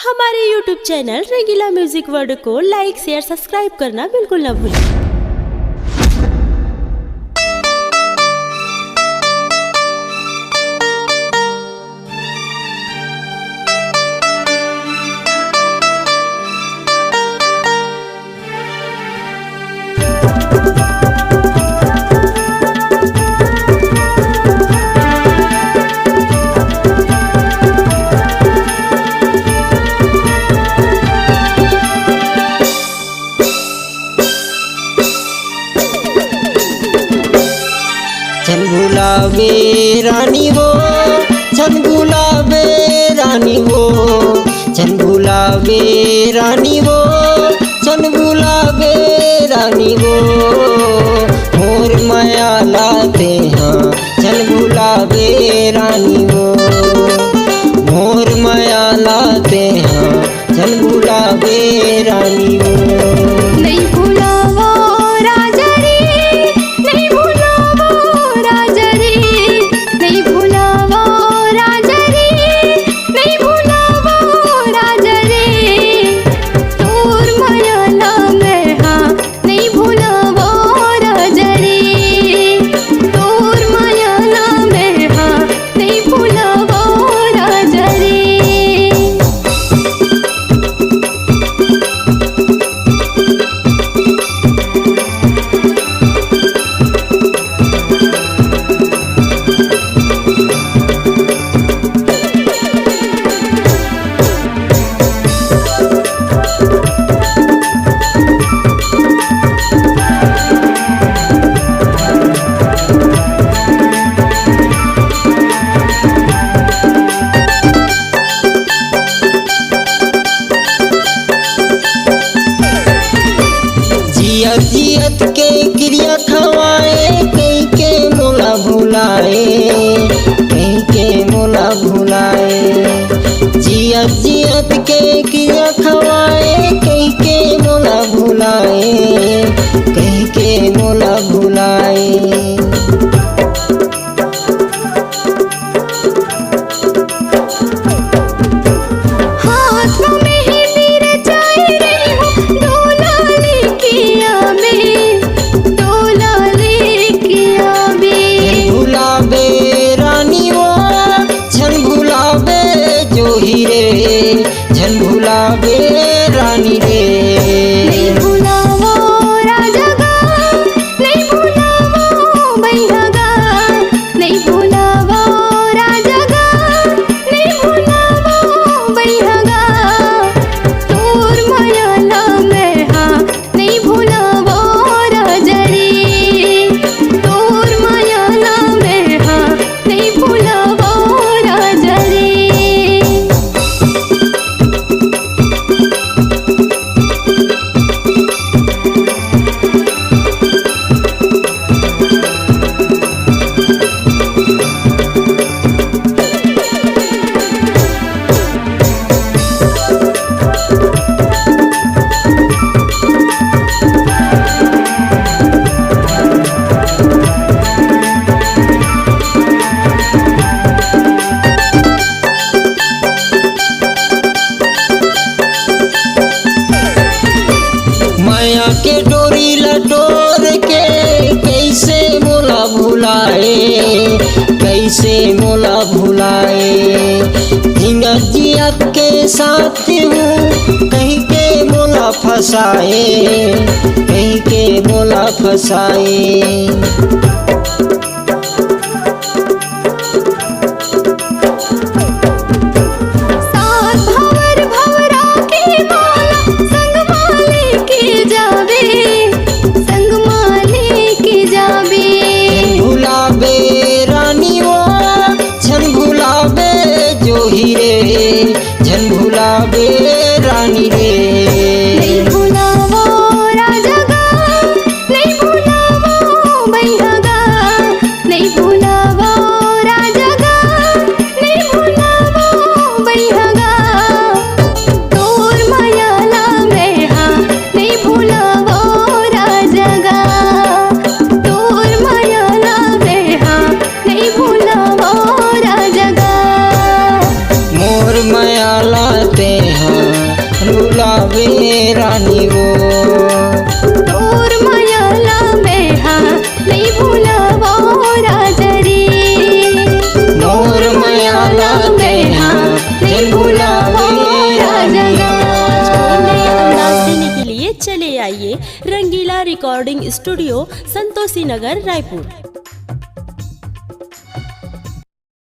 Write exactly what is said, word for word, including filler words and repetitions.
हमारे YouTube channel रंगीला music world को लाइक, share, subscribe करना बिल्कुल ना भूलें। झन भुलाबे रानी वो, झन भुलाबे रानी वो, झन भुलाबे रानी वो, झन भुलाबे रानी वो। मोर मया ला तेहा झन भुलाबे रानी वो, मोर मया ला तेहा झन भुलाबे रानी वो। नइ भुलावो राजा रे, नइ भुलावो राजा रे, नइ भुलावो राजा रे, नइ भुलावो राजा रे। तोर मया ला मैं हा नइ भुलावो राजा रे, तोर मया ला मैं हा नइ भुलावो राजा रे। जियत जियत के किरिया खवाए, कहिके मोला भुलाए, कहिके मोला भुलाए। जियत जियत के किरिया खवाए, कहिके मोला भुलाए, कहिके मोला भुलाए। हाथ में मेहंदी रचाए रही हूँ, डोला लेके आवे, डोला लेके आवे। झन भुलाबे रानी वो, झन भुलाबे जोही रे, झन भुलाबे रानी रे। नइ भुलावो राजा गा, नइ भुलावो बइहा गा, नइ भुलावो राजा गा, नइ भुलावो बइहा गा। तोर मया ला मैं हा नइ भुलावो राजा रे, तोर मया ला मैं हा नइ भुलावो राजा रे। मया के डोरी ला टोर के कइसे मोला भुलाए, कइसे मोला भुलाए। जियत जियत के साथ हूँ कहिके मोला फसाए, कहिके मोला फसाए। सात भंवर भंवरा के मोला संग मा लेके जाबे, संग मा लेके जाबे। झन भुलाबे रानी वो, झन भुलाबे जोही रे, झन भुलाबे रानी रे। नइ भुलावो राजा गा, नइ भुलावो बइहा गा, आइए रंगीला रिकॉर्डिंग स्टूडियो, संतोषी नगर, रायपुर।